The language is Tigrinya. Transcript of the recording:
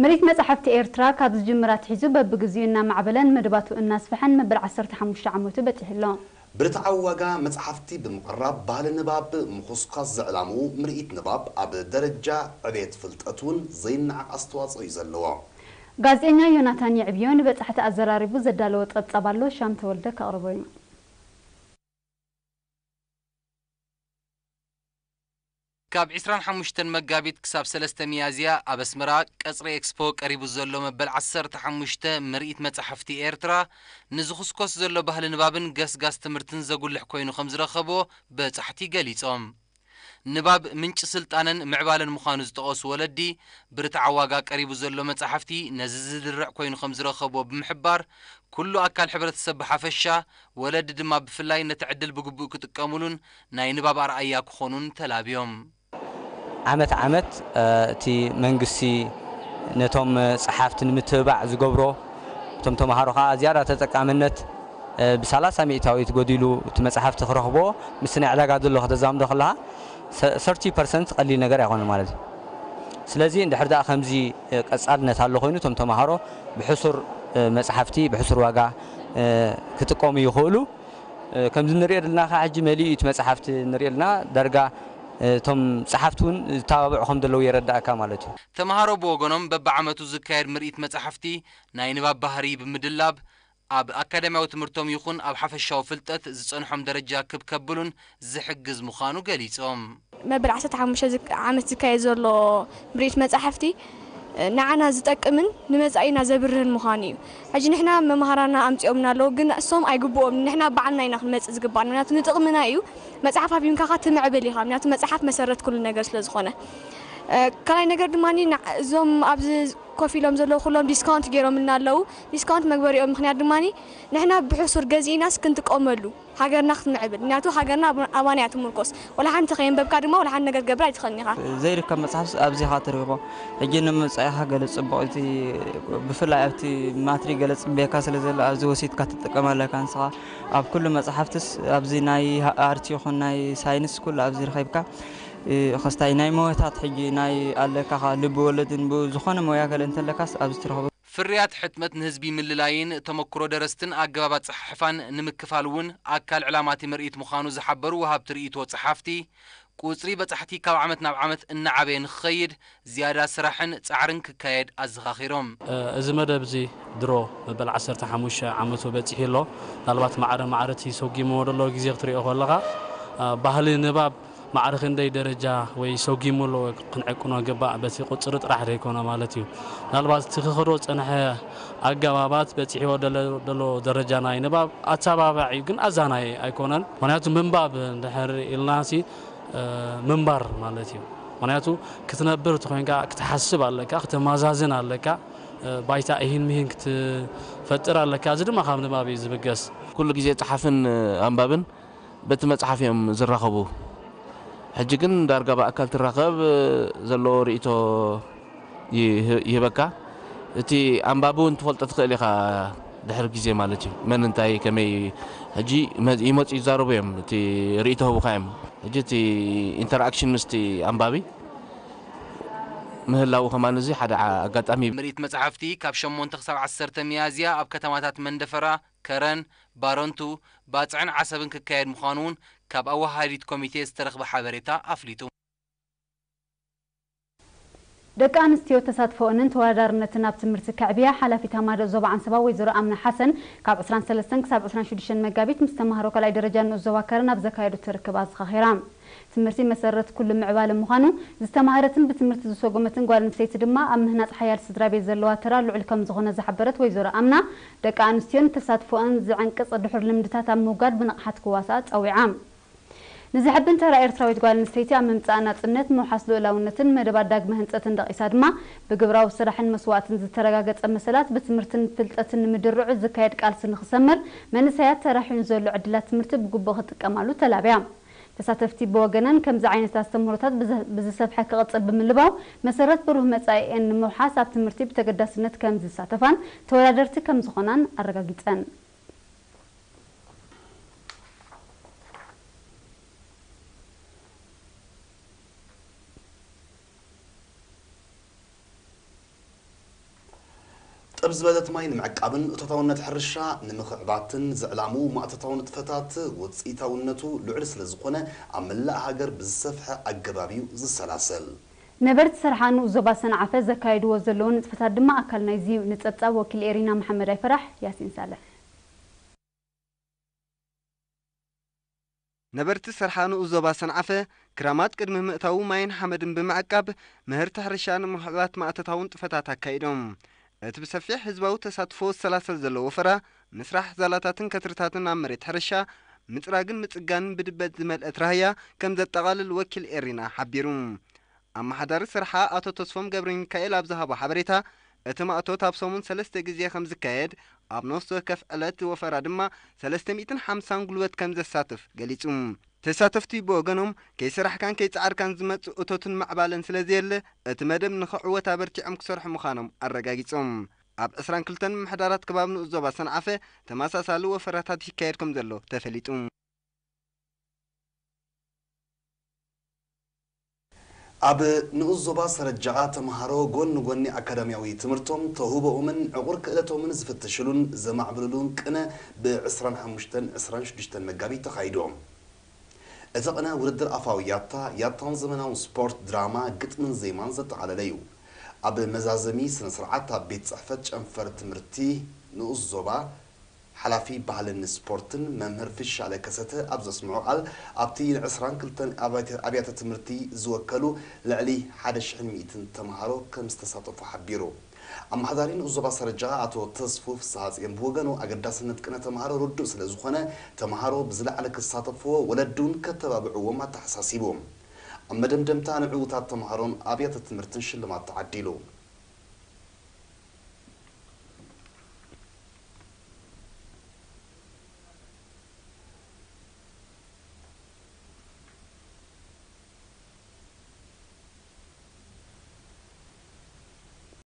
ምርኢት መጻሕፍቲ ኤርትራ ካብ ዝጅምር ኣትሒዙ በብግዚኡ እናማዕበለን መደባቱ እናስፍሐን መበል ዓሰርተ ሓሙሽተ ዓመቱ በጺሑ ኣሎ። ብርትዓዊ ዋጋ መጻሕፍቲ ብምቕራብ ባህሊ ንባብ ምኹስኳስ ዝዕላምኡ ምርኢት ንባብ ኣብ ደረጃ ዕቤት ፍልጠት እውን ዘይነዓቕ ኣስተዋጽኦ እዩ ዘለዎ። ጋዜጠኛ ዮናታን የዕብዮ ንበጻሕቲ ኣዘራሪቡ ዘዳለዎ ጸብጻብ ኣሎ። ሻም ተወልደ ከቕርቦ እዩ። ካብ ዕስራን ሓሙሽተን መጋቢት ክሳብ ሰለስተ ሚያዝያ ኣብ ኣስመራ ቀጽሪ ኤክስፖ ቀሪቡ ዘሎ መበል ዓሰርተ ሓሙሽተ ምርኢት መጻሕፍቲ ኤርትራ ንዝኹስኮስ ዘሎ ባህሊ ንባብን ገስጋስ ትምህርትን ዘጉልሕ ኮይኑ ከም ዝረኸቦ በጻሕቲ ገሊጾም። ንባብ ምንጪ ስልጣነን ምዕባለን ምዃኑ ዝጠቐሱ ወለዲ፣ ብርትዓ ዋጋ ቀሪቡ ዘሎ መጻሕፍቲ ነዚ ዝድርዕ ኮይኑ ከም ዝረኸብዎ ብምሕባር፣ ኩሉ ኣካል ሕብረተሰብ ብሓፈሻ፣ ወለዲ ድማ ብፍላይ ነቲ ዕድል ብግቡእ ክጥቀሙሉን ናይ ንባብ ኣርኣያ ክኾኑን ተላብዮም። ዓመት ዓመት እቲ መንግስቲ ነቶም ጸሓፍቲ ንምትብባዕ ዝገብሮ፣ እቶም ተምሃሮ ከኣ ዝያዳ ተጠቃምነት ብ ሰላሳ ሚእታዊት ጎዲሉ እቲ መጽሓፍቲ ክረኽብዎ ምስቲ ናይ ዕዳጋ ዘሎ ከተዛምዶ ከለኻ ሰርቲ ፐርሰንት ቀሊል ነገር ኣይኮነን ማለት እዩ። ስለዚ እንድሕር ደኣ ከምዚ ቀጻልነት ኣሎ ኮይኑ እቶም ተምሃሮ ብሕሱር መጽሓፍቲ ብሕሱር ዋጋ ክጥቀሙ ይኽእሉ። ከምዚ ንሪኦ ዘለና ከዓ ሕጂ መሊኡ እቲ መጽሓፍቲ ንሪኦ ኣለና ዳርጋ እቶም ጸሓፍቲ እውን ዝተባብዑ ከም ዘለዉ የረዳእካ ማለት እዩ። ተምሃሮ ብወገኖም በብዓመቱ ዝካየድ ምርኢት መጻሕፍቲ ናይ ንባብ ባህሪ ብምድላብ ኣብ ኣካዳሚያዊ ትምህርቶም ይኹን ኣብ ሓፈሻዊ ፍልጠት ዝጸንሖም ደረጃ ክብ ከብሉን ዝሕግዝ ምዃኑ ገሊጾም። መበል ዓሰርተ ሓሙሽተ ዓመት ዝካየድ ዘሎ ምርኢት መጻሕፍቲ ንዓና ዝጠቅምን ንመጻኢና ዘብርህን ምዃኑ እዩ። ሕጂ ንሕና መምሃራና ኣምጺኦምና ኣለዉ፣ ግን እሶም ኣይግብኦም፣ ንሕና ባዕልና ኢና ክንመጽእ ዝግባና፣ ምክንያቱ ንጥቕምና እዩ። መጽሓፍ ኣቢምካ ኸዓ ትምዕብል ኢኻ፣ ምክንያቱ መጽሓፍ መሰረት ኩሉ ነገር ስለ ዝኾነ። ካልኣይ ነገር ድማ እዞም ኣብዚ ኮፍ ኢሎም ዘለዉ ኩሎም ዲስካውንት ገይሮምልና ኣለዉ። ዲስካውንት መግበሪኦም ምኽንያት ድማ ንሕና ብሕሱር ገዚእናስ ክንጥቀመሉ ሃገርና ክትምዕብል፣ ምክንያቱ ሃገርና ኣባና እያ ትምርኮስ። ዋላ ሓንቲ ከየንበብካ ድማ ዋላ ሓንቲ ነገር ክትገብር ኣይትኽእልን ኢኻ። ዘይርከብ መጽሓፍስ ኣብዚ ኢኻ ትረኽቦ። ሕጂ ንመጻኢኻ ገለ ጽቡቕ፣ እቲ ብፍላይ ኣብቲ ማትሪክ ገለ ጽበየካ ስለ ዘሎ ኣብዚ ወሲድካ ትጥቀም ኣለካ ንስኻ። ኣብ ኩሉ መጽሓፍትስ ኣብዚ ናይ ኣርት ይኹን ናይ ሳይንስ ኩሉ ኣብዚ ረኺብካ። ኸስታይ ናይ ሞያታት ሕጂ ናይ ኣለካ ልቢ ወለድን ብዝኾነ ሞያ ገለ እንተለካስ ኣብዚ ትረኽቦ። ፍርያት ሕትመት ንህዝቢ ምልላይን ተመክሮ ደረስትን ኣገባብ ኣጸሓሕፋን ንምክፋል እውን ኣካል ዕላማ እቲ ምርኢት ምዃኑ ዝሓበሩ ወሃብቲ ርእይቶ ጸሓፍቲ፣ ቁጽሪ በጻሕቲ ካብ ዓመት ናብ ዓመት እናዓበየ ንክኸይድ ዝያዳ ስራሕን ጻዕርን ክካየድ ኣዘኻኺሮም። እዚ መደብ እዚ ድሮ መበል ዓሰርተ ሓሙሽተ ዓመቱ በጺሑ ኣሎ። ምናልባት ማዕረ ማዕረ እቲ ሰጒምዎ ዘሎ ግዜ ክትሪኦ ከለኻ ባህሊ ንባብ ማዕረ ክንደይ ደረጃ ወይ ሰጒሙ ኣሎ ክንዕቅኖ ግባእ በቲ ቁጽሪ ጥራሕ ዘይኮነ ማለት እዩ። ምናልባት እቲ ክኸዶ ዝጸንሐ ኣገባባት በጺሕዎ ደሎ ደሎ ደረጃ ናይ ንባብ ኣተባባዒ እዩ ግን ኣዛናዪ ኣይኮነን። ምኽንያቱ ምንባብ እንድሕር ኢልናሲ ምንባር ማለት እዩ። ምኽንያቱ ክትነብር እንተኾይንካ ክትሓስብ ኣለካ፣ ክተመዛዝን ኣለካ፣ ባይታ እሂን ምሂን ክትፈጥር ኣለካ። እዚ ድማ ካብ ንባብ እዩ ዝብገስ። ኩሉ ግዜ ጸሓፍን ኣንባብን በቲ መጽሓፍ እዮም ዝራኸቡ። ሕጂ ግን ዳርጋ ብኣካል ትራኸብ ዘለዎ ርእይቶ ይህበካ። እቲ ኣንባቢ እውን ትፈልጦ ትኽእል ኢኻ ድሕሪ ግዜ ማለት እዩ። መን እንታይ ከመይ ሕጂ ይመፁ ይዛረቡ እዮም። እቲ ርእይቶ ህቡኻ እዮም። ሕጂ እቲ ኢንተርኣክሽን ምስቲ ኣንባቢ ምህላዉ ከማን እዚ ሓደ ኣጋጣሚ እዩ። ምርኢት መፅሓፍቲ ካብ ሸሞንተ ክሳብ ዓሰርተ ሚያዝያ ኣብ ከተማታት መንደፈራ፣ ከረን፣ ባረንቱ፣ ባፅዕን ዓሰብን ክካየድ ምዃኑ እውን ካብ ኣወሃሃዲት ኮሚቴ ዝተረኽበ ሓበሬታ ኣፍሊጡ። ደቂ ኣንስትዮ ተሳትፎኦንን ተወዳዳርነትን ኣብ ትምህርቲ ከዕብያ ሓላፊት ሃማደእ ዞባ ዓንሰባ ወይዘሮ ኣምና ሓሰን ካብ ዕስራን ሰለስተን ክሳብ ዕስራን ሽዱሽተን መጋቢት ምስ ተምሃሮ ካልኣይ ደረጃ ንኡስ ዞባ ከረን ኣብ ዘካየዱት ርክብ ኣዘኻኺራ። ትምህርቲ መሰረት ኩሉ ምዕባለ ምዃኑ ዝተማህረትን ብትምህርቲ ዝሰጎመትን ጓል ኣንስተይቲ ድማ ኣብ ምህናፅ ሓያል ስድራ ቤት ዘለዋ ተራ ልዑል ከም ዝኾነ ዝሓበረት ወይዘሮ ኣምና፣ ደቂ ኣንስትዮ ንተሳትፎኣን ዝዕንቅፅ ድሑር ልምድታት ኣብ ምውጋድ ብንቕሓት ክዋስኣ ፀዊዓ። ንዘሐብን ተራ ኤርትራዊት ጓል ኣንስተይቲ ኣብ ምምፃእ ናፅነት፣ ምውሓስ ልኡላውነትን መደባት ዳግመ ህንፀትን ደቒሳ ድማ ብግብራዊ ስራሕን መስዋእትን ዝተረጋገፀ መሰላት ብትምህርትን ፍልጠትን ንምድርዑ ዝካየድ ቃልሲ ንኽሰምር መንእሰያት ተራሕዩን ዘሎ ዕድላት ትምህርቲ ብግቡእ ክጥቀማሉ ተላብያ። ተሳተፍቲ ብወገነን ከምዚ ዓይነት ኣስተምህሮታት ብዝሰፍሐ ክቕፅል ብምልባው መሰረት ብሩህ መፃኢኤን ንምውሓስ ኣብ ትምህርቲ ብተገዳስነት ከምዝሳተፋን ተወዳደርቲ ከምዝኾናን ኣረጋጊፀን። ጠብ ዝበለት ማይ ንምዕቃብን እቶታውነት ሕርሻ ንምኽዕባትን ዝዕላሙ ማእቶታዊ ንጥፈታት ውፅኢታውነቱ ልዑል ስለ ዝኾነ ኣብ መላእ ሃገር ብዝሰፍሐ ኣገባብ እዩ ዝሰላሰል። ነበርቲ ሰርሓ ንኡስ ዞባ ሰንዓፈ ዘካየድዎ ዘለዉ ንጥፈታት ድማ ኣካል ናይዚ እዩ። ንጸብጻብ ወኪል ኤሪና መሓመድ ኣይፈራሕ፣ ያሲን ሳልሕ። ነበርቲ ሰርሓ ንኡስ ዞባ ሰንዓፈ ክራማት ቅድሚ ምእታዉ ማይን ሓመድን ብምዕቃብ ምህርቲ ሕርሻ ንምኽዕባት ማእቶታዊ ንጥፈታት ኣካይዶም። እቲ ብሰፊሕ ህዝባዊ ተሳትፎ ዝሰላሰል ዘሎ ወፈራ ምስራሕ ዛላታትን ከትርታትን ኣብ መሬት ሕርሻ ምጽራግን ምጽጋንን ብድበት ዝመልአት ራህያ ከም ዘጠቓልል ወኪል ኤሪና ሓቢሩ። ኣመሓዳሪ ሰርሓ ኣቶ ተስፎም ገብረሚካኤል ኣብ ዝሃቦ ሓበሬታ፣ እቲ ማእቶት ኣብ ሰሙን ሰለስተ ግዜ ከም ዝካየድ፣ ኣብ ነፍሲ ወከፍ ዕለት ወፈራ ድማ ሰለስተ ሚእትን ሓምሳን ጉልበት ከም ዘሳትፍ ገሊጹ። ተሳተፍቲ ብወገኖም፣ ከይሰራሕካን ከይጸዓርካን ዝመጽእ እቶትን ምዕባለን ስለ ዘየለ፣ እቲ መደብ ንኽዕወት ኣበርቲዖም ክሰርሑ ምዃኖም ኣረጋጊጾም። ኣብ ዕስራን ክልተን ምምሕዳራት ከባቢ ንኡስ ዞባ ሰንዓፈ ተመሳሳሊ ወፈራታት ይካየድ ከም ዘሎ ተፈሊጡ። ኣብ ንኡስ ዞባ ሰረጃኣ ተምሃሮ ጎኒ ጎኒ ኣካዳሚያዊ ትምህርቶም ተውህቦኦምን ዕቑር ክእለቶምን ዝፍትሽሉን ዘማዕብልሉን ቅነ ብ ዕስራን ሓሙሽተን ዕስራን ሽዱሽተን መጋቢት ተኻይዱ። እቲ ቅነ ውድድር ኣፋዊ ያታ፣ ያታን ዘመናዊ ስፖርት፣ ድራማ፣ ግጥምን ዜማን ዘጠቓለለ እዩ። ኣብ መዛዘሚ ስነ ስርዓት ኣብ ቤት ጽሕፈት ጨንፈር ትምህርቲ ንኡስ ዞባ ሓላፊ ባህልን ስፖርትን መምህር ፍሻለ ከሰተ ኣብ ዘስምዖ ቃል፣ ኣብቲ ን ዕስራን ክልተን ኣብያተ ትምህርቲ ዝወከሉ ልዕሊ ሓደ ሽሕን ሚእትን ተምሃሮ ከም ዝተሳተፉ ሓቢሩ። ኣመሓዳሪ ንኡስ ዞባ ሰረጃ ኣቶ ተስፉ ፍስሃጽዮን ብወገኑ፣ ኣገዳስነት ቅነ ተምሃሮ ርዱእ ስለ ዝኾነ፣ ተምሃሮ ብዝለዓለ ክሳተፍዎ፣ ወለዲ እውን ከተባብዕዎም ኣተሓሳሲቡ። ኣብ መደምደምታ ንዕዉታት ተምሃሮን ኣብያተ ትምህርትን ሽልማት ተዓዲሉ።